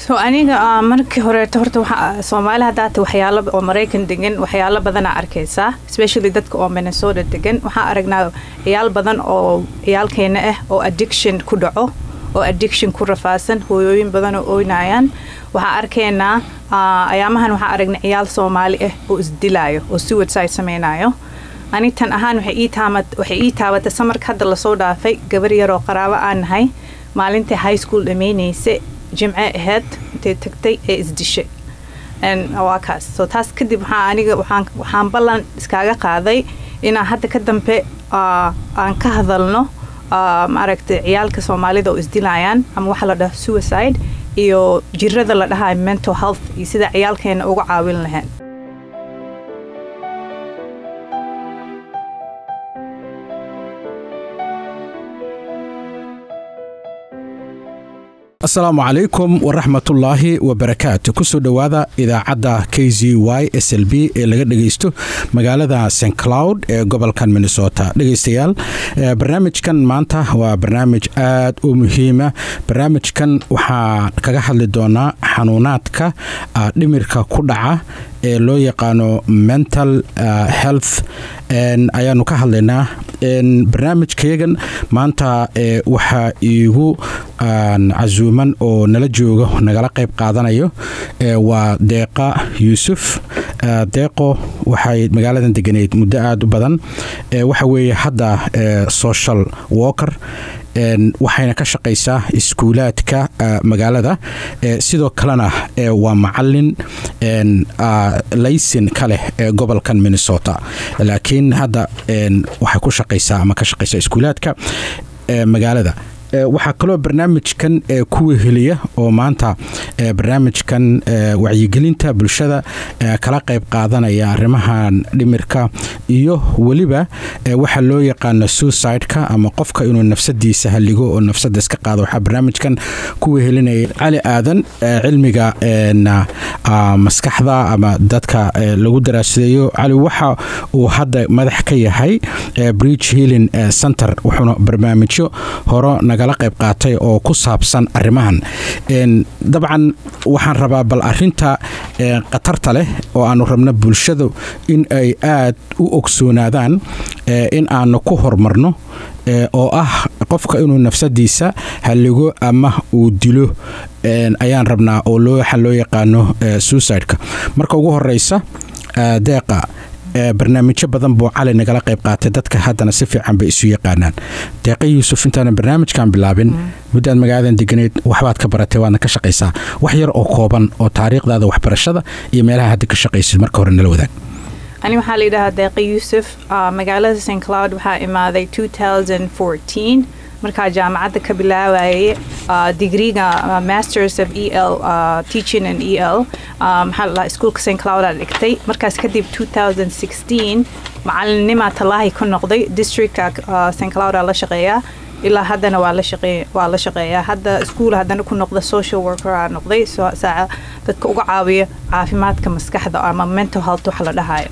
So aniga markii horeeto horta waxa Soomaali hadda waxyaalo oo Mareykan degan waxyaalo badan aa arkaysaa, especially dadka oo Minnesota degan. Waxaan aragnaa ciyaal badan oo ciyaalkeena ah oo addiction ku dhaco oo addiction ku rafaasan, hooyooyin badan oo ooynayaan. Waxaan arkaynaa ayaamahan waxaan aragnay ciyaal Soomaali ah oo isdilaayo oo suicide sameynayo. Ani tan ahaan waxay ii taabatay samarka hadda lasoo dhaafay, gabar yar oo qaraabo aan nahay maalintii high school dhameynaysay, Jimce ahayd, intay tagtay ee isdishay. Waa kaas. So taas kadib waxaa aniga waxaan ballan iskaaga qaaday inaan hadda ka dambe aan ka hadalno, maaragtay, ciyaalka Soomaalida oo isdilayaan ama waxa la dhaho suicide iyo jirada la dhahayo mental health iyo sida ciyaalkeena uga caawin lahayn. Asalaamu calaykum waraxmatullaahi wabarakaatu. Kusoo dhowaada idaacadda KZY SLB ee laga dhegeysto magaalada St Cloud ee gobolkan Minnesota. Dhegeystayaal, barnaamijkan maanta waa barnaamij aad u muhiima. Barnaamijkan waxaa kaga hadli doonaa xanuunaadka dhimirka ku dhaca ee loo yaqaano mental health ayaanu ka hadlaynaa. Barnaamijkayagan maanta waxaa iigu casuuman oo nala jooga, nagala qayb qaadanayo, waa Deeqa Yuusuf. Deeqo waxay magaaladan deganeyd muddo aada u badan. Waxa weeye hadda social worker, waxayna ka shaqaysaa iskuulaadka magaalada, sidoo kalena waa macalin laysin ka leh gobolkan Minnesota, laakiin hadda waxay ku shaqaysaa ama ka shaqaysaa iskuulaadka magaalada. Waxaa kaloo barnaamijkan ku weheliya oo maanta barnaamijkan wacyigelinta bulshada kala qayb qaadanaya arrimahan dhimirka iyo weliba waxa loo yaqaano suicide-ka ama qofka inuu nafsadiisa halligo oo nafsada iska qaado. Waxaa barnaamijkan ku wehelinaya Cali Aadan, cilmiga maskaxda ama dadka lagu daraasadeeyo. Cali waxa uu hadda madax ka yahay Bridge Healing Center, wuxuuna barnaamijyo horo nagala qayb qaatay oo ku saabsan arrimahan. Dabcan waxaan rabaa bal arinta khatarta leh oo aanu rabno bulshadu in ay aad u ogsoonaadaan in aanu ku horumarno, oo ah qofka inuu nafsadiisa halligo ama uu dilo ayaan rabnaa, oo waxa loo yaqaano suicide-ka. Marka ugu horeysa, Deeqa, barnaamijyo badan buu Cali nagala qayb qaatay, dadka haddana si fiican bay isu yaqaanaan. Deeqa Yuusuf, intaanan barnaamijkan bilaabin, muddaad magaaladan deganeyd, waxbaad ka baratay, waadna ka shaqaysaa. Wax yar oo kooban oo taariikhdaada waxbarashada iyo meelaha hadda ka shaqaysid marka hore nala wadaag. Ani waxaa la yidhahaa Deeqa Yuusuf. Magaalada St Cloud waxaa imaaday 2014 markaa jaamacadda ka bilaabayay digriga Masters of EL, Teaching and EL. Maxaa la dhahaa, iskuulka St Cloud aa dhigtay. Markaas kadib 2016 macalinnimaa talaahi ku noqday districtka St Cloud aa la shaqeeyaa ilaa haddana. Waa la shaqeeyaa hadda iskuul, haddana ku noqda social worker aa noqday, so saaca dadka uga caawiya caafimaadka maskaxda ama mental health waxa la dhahayo.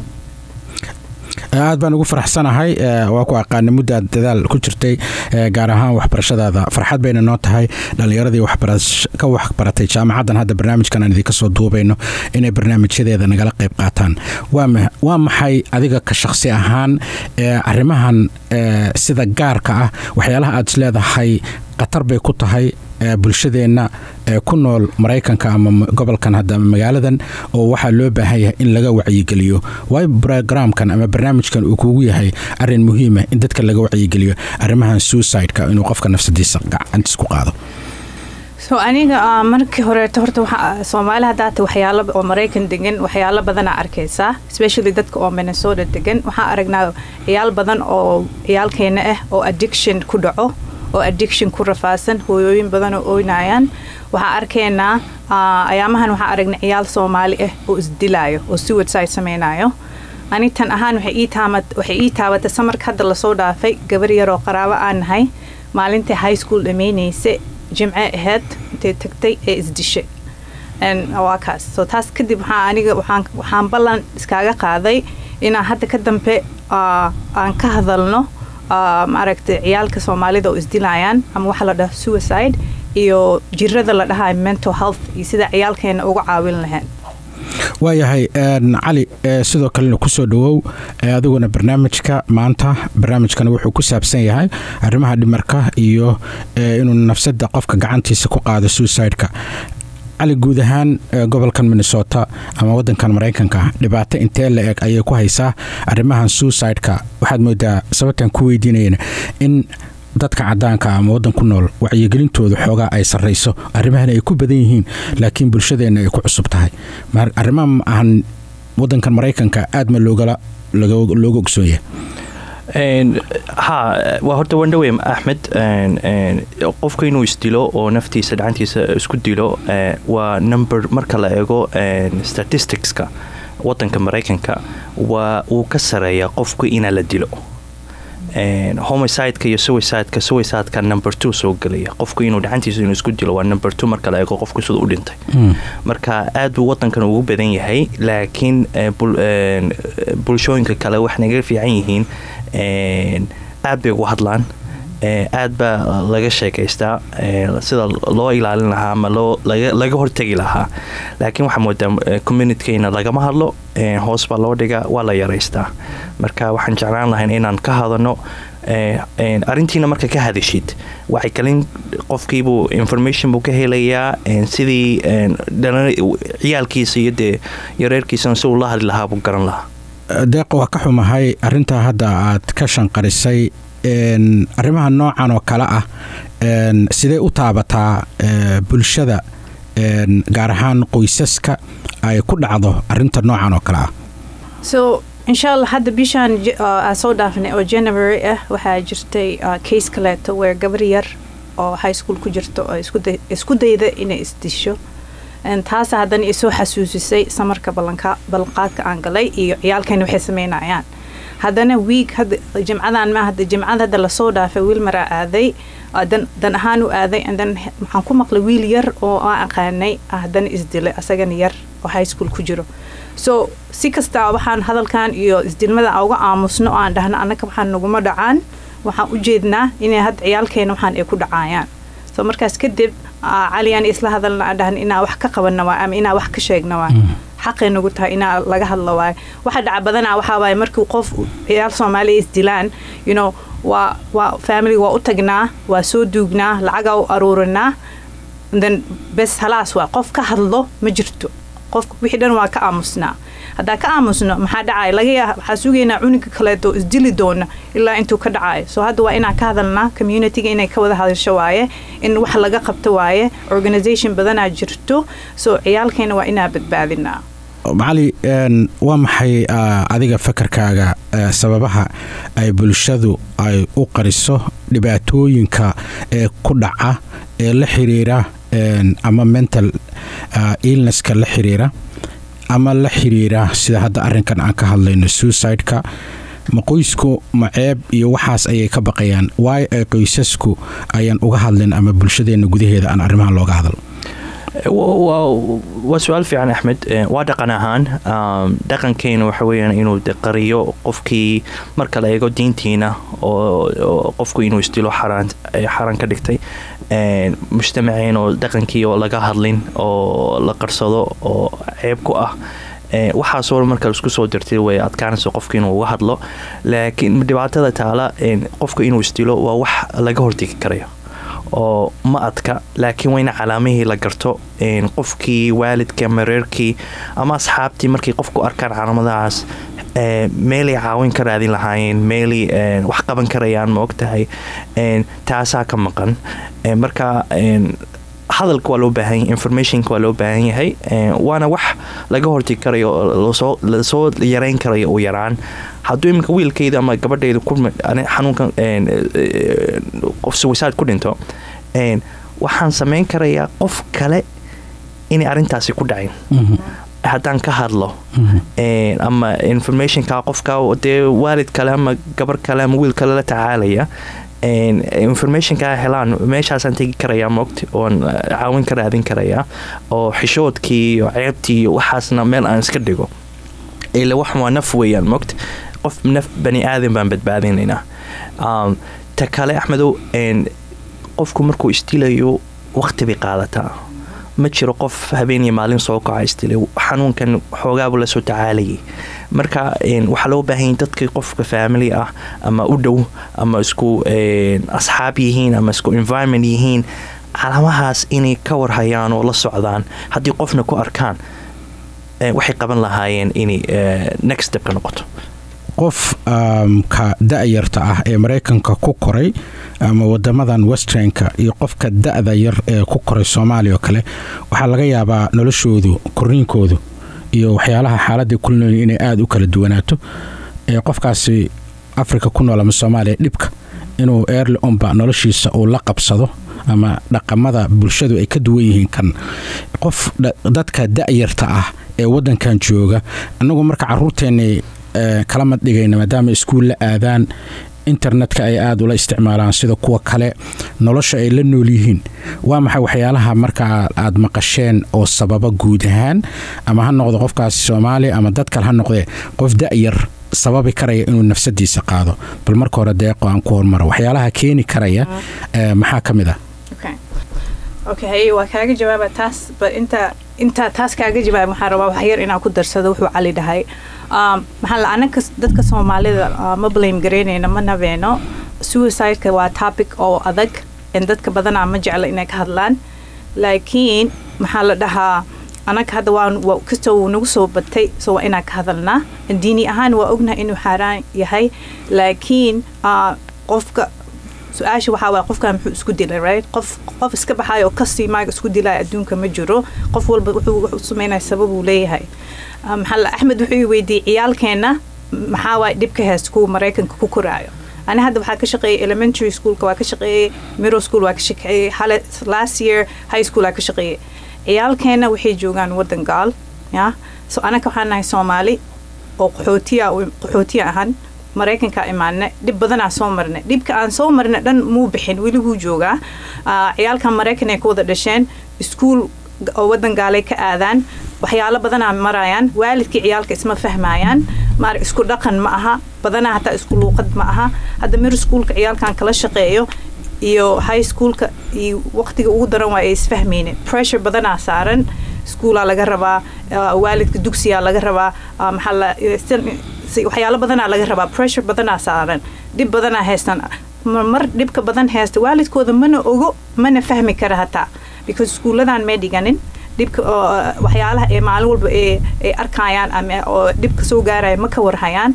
Aad baan ugu faraxsanahay. Waa ku aqaana muddaad dadaal ku jirtay, gaar ahaan waxbarashadaada. Farxad bayna noo tahay dhallinyaradii ka waxbaratay jaamacaddan hadda barnaamijkan aan idinka soo duubayno inay barnaamijyadeeda nagala qayb qaataan. Waa maxay adiga ka shakhsi ahaan arrimahan sida gaarka ah waxyaalaha aad isleedahay khatar bay ku tahay bulshadeenna ku nool Maraykanka ama gobolkan hadda ama magaaladan, oo waxaa loo baahan yahay in laga wacyigeliyo? Waayo programkan ama barnaamijkan uu kugu yahay arrin muhiima in dadka laga wacyigeliyo arrimahan suicide-ka, inuu qofka nafsadiisa gacantiis ku qaado? So aniga markii horeeto horta waxa Soomaali hadda waxyaalo oo Mareykan degan waxyaalo badan aa arkaysaa, especially dadka oo Minnesota degan. Waxaan aragnaa ciyaal badan oo ciyaalkeena ah oo addiction ku dhaco oo addiction ku rafaasan, hooyooyin badan oo ooynayaan. Waxaan arkaynaa ayaamahan waxaan aragnay ciyaal Soomaali ah oo isdilaayo oo suicide sameynayo. Ani tan ahaan waxay ii taabatay samarka hadda lasoo dhaafay, gabar yar oo qaraabo aan nahay maalintii high school dhameynaysay, Jimce ahayd, intay tagtay ee isdishay. Waa kaas. So taas kadib waxaa aniga waxaan ballan iskaaga qaaday inaan hadda ka dambe aan ka hadalno, maaragtay, ciyaalka Soomaalida oo isdilayaan ama waxa la dhaho suicide. Iyo jirada la dhahayo mental health iyo sida ciyaalkeena uga caawin lahayn. Waayahay, Cali, sidoo kalena kusoo dhawow adiguna barnaamijka maanta. Barnaamijkana wuxuu ku saabsan yahay arrimaha dhimarka iyo inuu nafsada qofka gacantiisa ku qaado, suicide-ka. Cali, guud ahaan gobolkan Minnesota ama wadankan Maraykanka dhibaato intee la eg ayay ku haysaa arrimahan suicide-ka? Waxaad moodaa, sababtaan ku weydiinayna, in dadka cadaanka ama waddan ku nool wacyigelintooda xoogaa ay sarrayso, arrimahana ay ku badan yihiin, laakiin bulshadeenna ay ku cusub tahay. Arrimaha ma ahan waddankan Maraykanka aad ma looga ogsoon yahay? Ha, waa horta waan dhawey, Axmed. Qofka inuu isdilo oo naftiisa gacantiisa isku dilo waa number, marka la eego statisticska wadanka Maraykanka, waa uu ka sareeya qofku inaa la dilo. Homicide-ka iyo suicide-ka, suicide-ka number two soo gelaya. Qofku inuu gacantiisa inuu isku dilo waa number two marka la eego qofku sida u dhintay. Marka aad buu wadankan ugu badan yahay, laakiin bulshooyinka kale wax naga fiican yihiin, aad bay ugu hadlaan, aad baa laga sheekaystaa sida loo ilaalin lahaa ama loo laga hortegi lahaa. Laakiin waxaa moodaa communitykeyna lagama hadlo, hoos baa loo dhigaa, waa la yaraystaa. Marka waxaan jeclaan lahayn inaan ka hadano arrintiina. Marka ka hadashid waxay kalin qofkiibuu information buu ka helayaa sidii ciyaalkiisa iyo dee iyo reerkiisana si uu la hadli lahaa buu garan lahaa. Deeqa, waa ka xumahay arrintaa hadda aad ka shanqarisay. Arrimaha noocan oo kale ah sidee u taabataa bulshada, gaar ahaan qoysaska ay ku dhacdo arrinta noocan oo kale ah? So insha Allah, hadda bishaan aan soo dhaafnay oo January ah waxaa jirtay case kaleeto where gabar yar oo high school ku jirto oo isku dayda inay isdisho. Taasa haddana isoo xasuusisay samarka ballanqaadka aan galay iyo ciyaalkeena waxay sameynayaan. Haddana week hadda jimcadan ma hadda jimcada hadda lasoo dhaafay, wiil maraa aaday, dan ahaan u aaday, and then waxaan ku maqlay wiil yar oo aan aqaanay haddana isdilay, asagana yar oo high school ku jiro. So si kasta waxaan hadalkan iyo isdilmada uga aamusno oo aan dhahno annaka waxaan naguma dhacaan, waxaan u jeednaa inay hadda ciyaalkeena waxaan ay ku dhacayaan. So markaas kadib Cali aan isla hadalna, aan dhahna inaa wax ka qabana waay ama inaa wax ka sheegna waay, xaqay nagu tahay inaa laga hadlo waay. Waxa dhaca badanaa waxaa waaye markii qof ciyaal Soomaaliya isdilaan, waa family waa u tagnaa, waa soo duugnaa, lacagaa u aruurinaa, then bes halaas waa. Qof ka hadlo ma jirto, qof wixii dhan waa ka aamusnaa. Haddaa ka aamusno, maxaa dhacaya? Laga yaa waxaa sugaynaa cunuga kaleeto isdili doona ilaa intuu ka dhacayo. So hadda waa inaan ka hadalnaa, communityga inay ka wada hadasho waaye, in wax laga qabto waaye. Organization badanaa jirto, so ciyaalkeena waa inaa badbaadinaa. Cali, waa maxay adiga fakarkaaga sababaha ay bulshadu ay u qariso dhibaatooyinka ee ku dhaca ee la xiriira ama mental illnesska la xiriira ama la xiriira sida hadda arrinkan aan ka hadlayno, suicide-ka? Ma qoysku ma ceeb iyo waxaas ayay ka baqayaan? Waayo ay qoysasku ayaan uga hadlin ama bulshadeenna gudaheeda aan arrimahan looga hadal? Waa su-aal fiican, Axmed. Waa dhaqan ahaan, dhaqankeena waxa weeyaan inuu qariyo qofkii. Marka la eego diintiina oo qofku inuu isdilo xaraan xaaraan ka dhigtay, mujtamaceena oo dhaqankii oo laga hadlin oo la qarsado oo ceeb ku ah, waxaasoo marka isku soo dirtay way adkaanaysa qofka inuu uga hadlo. Laakiin dhibaatada taala, qofka inuu isdilo waa wax laga hortegi karayo oo ma adka, laakiin wayna calaamihii la garto. Qofkii waalidka ama reerkii ama asxaabtii markay qofku arkaan calaamadahaas, meelay caawin ka raadin lahaayeen, meelay wax qaban karayaan, ma ogtahay, taasaa ka maqan. Marka hadalka waa loo baahan yahay, informationka waa loo baahan yahay, waana wax laga hortegi karayo, lasoo lasoo yareyn karayo u yaraan. Hadduu iminka wiilkayda ama gabadhayda ku xanuunkan qof suicide ku dhinto, waxaan sameyn karayaa qof kale inay arrintaasi ku dhacin haddaan ka hadlo ama informationka qofka dee waalid kale ama gabar kale ama wiil kale la tacaalaya informationkaa helaan, meeshaasaan tegi karayaa, moogta, oon caawin ka raadin karayaa, oo xishoodkii iyo ceebtii iyo waxaasna meel aan iska dhigo. Ila wax waa naf weeyaan, moogta, qof naf bani aadan baan badbaadinaynaa. Ta kale, Axmedow, qofku markuu isdilayo Waqti bay qaadataa. Ma jiro qof habeen iyo maalin soo kaca isdilay. Xanuunkan xoogaabu lasoo tacaalayay. Marka waxaa loo baahan yahay dadkii qofka family ah ama u dhow ama isku asxaab yihiin ama isku environment yihiin, calaamahaas inay ka warhayaan oo la socdaan. Haddii qofna ku arkaan, waxay qaban lahaayeen inay next step ka noqoto. Qof ka da'yarta ah ee Maraykanka ku koray ama wadamadan westernka iyo qofka da'da yar ee ku koray Soomaaliya oo kale, waxaa laga yaabaa noloshoodu, korriinkoodu iyo waxyaalaha xaaladda ku nool inay aada u kala duwanaato. Qofkaasi Africa ku nool ama Soomaaliya, dhibka inuu early on ba noloshiisa uu la qabsado ama dhaqamada bulshadu ay ka duwan yihiin kan qof dadka da'yarta ah ee waddankan jooga. Annagu marka caruurteennay kala mad dhigayna, maadaama iskuul la aadaan, internetka ay aada ula isticmaalaan sida kuwa kale, nolosha ay la nool yihiin, waa maxay waxyaalaha markaa aad maqasheen oo sababa guud ahaan, ama ha noqdo qofkaasi Soomaaliya ama dad kale ha noqdee, qof da'yar sababi karaya inuu nafsadiisa qaado? Bal marka hore Deeqo aan ku hormaro. Waxyaalaha keeni karaya maxaa ka mid ah? Okay, waa kaaga jawaaba taas, but inta taas kaaga jawaab, waxaan rabaa wax yar inaan ku darsado wuxuu Cali dhahay. Maxaa la, anaka dadka Soomaalida ma blame garaynayno, ma nabeeno. Suicide-ka waa topic oo adag in dadka badanaa ma jecla inay ka hadlaan, laakiin maxaa la dhahaa, anaka hadda waan kastoo wuu nagu soo batay, so waa inaan ka hadalnaa. Diini ahaan waa ognahay inuu xaaraan yahay, laakiin qofka su-aasha waxaa waay, qofkan muxuu isku dilay, right? Qof iska baxaayo oo kasii maaga isku dilaya adduunka ma jiro. Qof walba wuxuu sameynaya sabab uu leeyahay. Maxaa la, Axmed wuxuu i weydiiyey ciyaalkeena maxaa waay dhibka haysta kuwa Maraykanka ku koraayo. Ani hadda waxaa ka shaqeeyay elementary schoolka, waa ka shaqeeyey middle school, waa ka shaqeeyey hale last year high school aa ka shaqeeyey. Ciyaalkeena waxay joogaan wadan gaal ya. So anaka waxaan nahay Soomaali oo qaxootiya ahan Maraykanka imaana. Dhib badanaa soo marnay. Dhibka aan soo marnay dhan muu bixin, weli wuu joogaa. Ciyaalkan Maraykan ay ku wada dhasheen, iskuul oo wadan gaalay ka aadaan, waxyaalo badanaa marayaan. Waalidkii ciyaalka isma fahmayaan, maar isku dhaqan ma aha badanaa, hataa isku luuqad ma aha. Hadda middle schoolka ciyaalkan kala shaqeeyo iyo high schoolka iyo waqtiga ugu daran waa ay isfahmaynin. Pressure badanaa saaran, iskuulaa laga rabaa, waalidka dugsiyaa laga rabaa, maxaa la, waxyaalo badanaa laga rabaa, pressure badanaa saaran, dhib badanaa haystaan. Mar dhibka badan haysta waalidkooda mana ogo, mana fahmi kara hataa, because iskuuladan may dhiganin. Dhibka waxyaalaha ee maalin walba ay arkayaan ama oo dhibka soo gaaraya ma ka warhayaan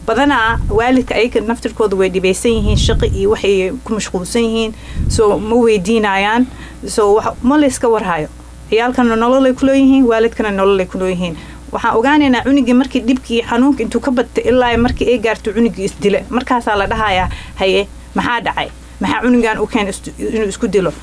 badanaa. Waalidka ayaga naftirkooda way dhibaysan yihiin, shaqo iyo waxay ku mashquulsan yihiin, so ma weydiinayaan. So ma layska warhayo. Ciyaalkana nololay kuleeyihiin, waalidkana nololay kuleeyihiin. Waxaan ogaanaynaa cunugii markii dhibkii xanuunka intuu ka batay ilaa markii ay gaarto cunugii isdila, markaasaa la dhahayaa, "Haye, maxaa dhacay? Maxaa cunugan u keen inuu isku dilo?"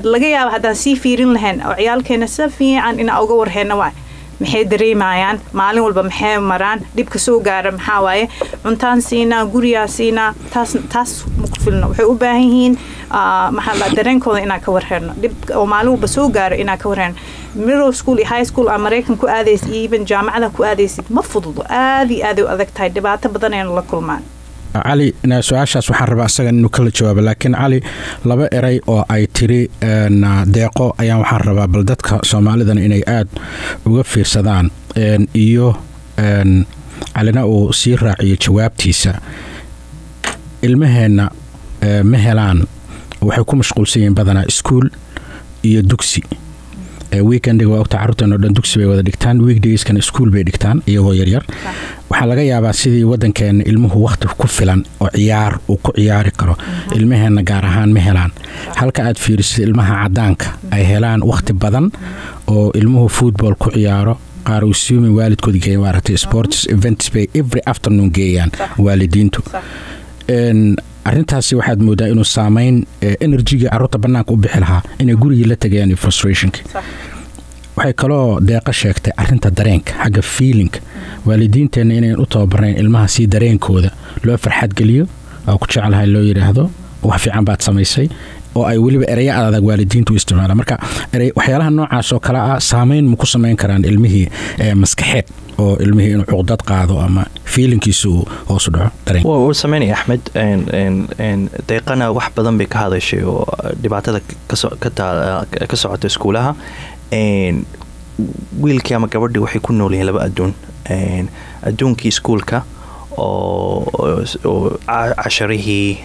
Laga yaaba haddaan sii fiirin lahayn oo ciyaalkeena si fiican inaan uga warheyna waay, maxay dareemayaan maalin walba, maxay maraan, dhibka soo gaara maxaa waaye. Cuntaan siinaa, guriyaa siinaa, taas ma ku filno. Waxay u baahan yihiin, maxaa la, dareenkooda inaan ka warherno, dhib oo maalin walba soo gaaro inaan ka warherno. Middle school iyo high school aa Maraykan ku aadaysid iyo even jaamacada ku aadaysid ma fududo, aad iyo aaday u adag tahay, dhibaato badan ayna la kulmaan. Cali, su-aashaas waxaan rabaa isagan inuu kala jawaabo, laakiin Cali, laba eray oo ay tiri Deeqo ayaan waxaan rabaa bal dadka Soomaalidana inay aada uga fiirsadaan iyo Calina uu sii raaciyo jawaabtiisa. Ilmaheenna ma helaan, waxay ku mashquulsan yihiin badanaa iskuul iyo dugsi. Weekendiga waa ogta carruurteen oo dhan dugsi bay wada dhigtaan, weekdayskana iskuul bay dhigtaan iyagoo yaryar. Waxaa laga yaabaa sidii wadankeena ilmuhu wakhti ku filan oo ciyaar uu ku ciyaari karo ilmaheenna gaar ahaan ma helaan, halka aad fiirisid ilmaha cadaanka ay helaan wakhti badan oo ilmuhu football ku ciyaaro, qaar uu swimming waalidkood geeyan. Maaragtay, sports events bay every afternoon geeyaan waalidiintu. Arrintaasi waxaad moodaa inuu saameyn energyga carruurta bannaanka u bixi lahaa inay gurigii la tegayaan iyo frustrationka. Waxay kaloo Deeqo sheegtay arrinta dareenka, xagga feelingka waalidiinteenna inayn u tababarnayn ilmaha si dareenkooda loo farxad geliyo oo "ku jeclahay" loo yidhaahdo, "wax fiican baad samaysay" Oo ay weliba ereyo adag waalidiintu u isticmaalaan. Marka waxyaalaha noocaas oo kale ah saameyn ma ku samayn karaan ilmihii maskaxeed, oo ilmihii inuu cuqdad qaado ama feelingkiisu uu hoos u dhaco dareen? Wuu sameynaya, Axmed. Deeqana wax badan bay ka hadashay oo dhibaatada ka socota iskuulaha. Wiilkii ama gabadhii waxay ku nool yihiin laba adduun: adduunkii iskuulka oo casharihii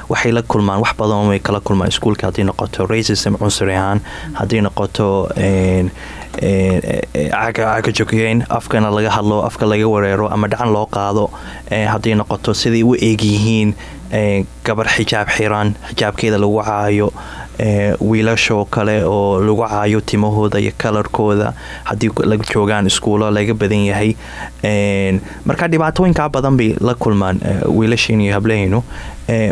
waxay la kulmaan, wax badan way kala kulmaan iskuulka, haddii noqoto racism, cunsuri ahaan, haddii noqoto cagajogyeyn, afkana laga hadlo, afka laga wareero ama dhacan loo qaado, haddii noqoto siday u eeg yihiin, gabar xijaab xiran xijaabkeeda lagu caayo, wiilashoo kale oo lagu caayo timahooda iyo colorkooda haddii laga joogaan iskuulo laga badan yahay. Marka dhibaatooyinkaa badan bay la kulmaan wiilashiinu iyo hablahaynu.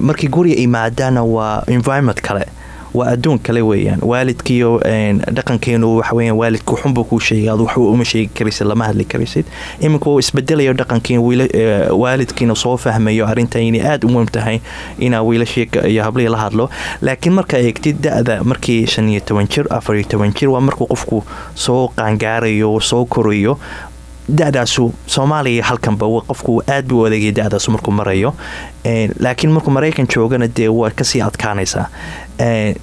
Markii guriga imaadaana waa environment kale, waa adduun kale weeyaan. Waalidkiiyo dhaqankeenu waxa weeyaan, waalidku xunbuu kuu sheegay, adu waxba uma sheegi karaysid, lama hadli karaysid. Iminka wuu isbedelayo dhaqankiin, waalidkiina soo fahmayo arrintan inay aada u muhiim tahay inaa wiilashii iyo hablihii la hadlo. Laakiin marka eegtid da-da, markii 15 jir, 14 jir, waa markuu qofku soo qaangaarayo, soo korayo. Da-daasu Soomaaliya halkanba qofku aad buu adeegaya da-daasu markuu marayo. Laakiin markuu Maraykan joogana dee waa kasii adkaanaysaa.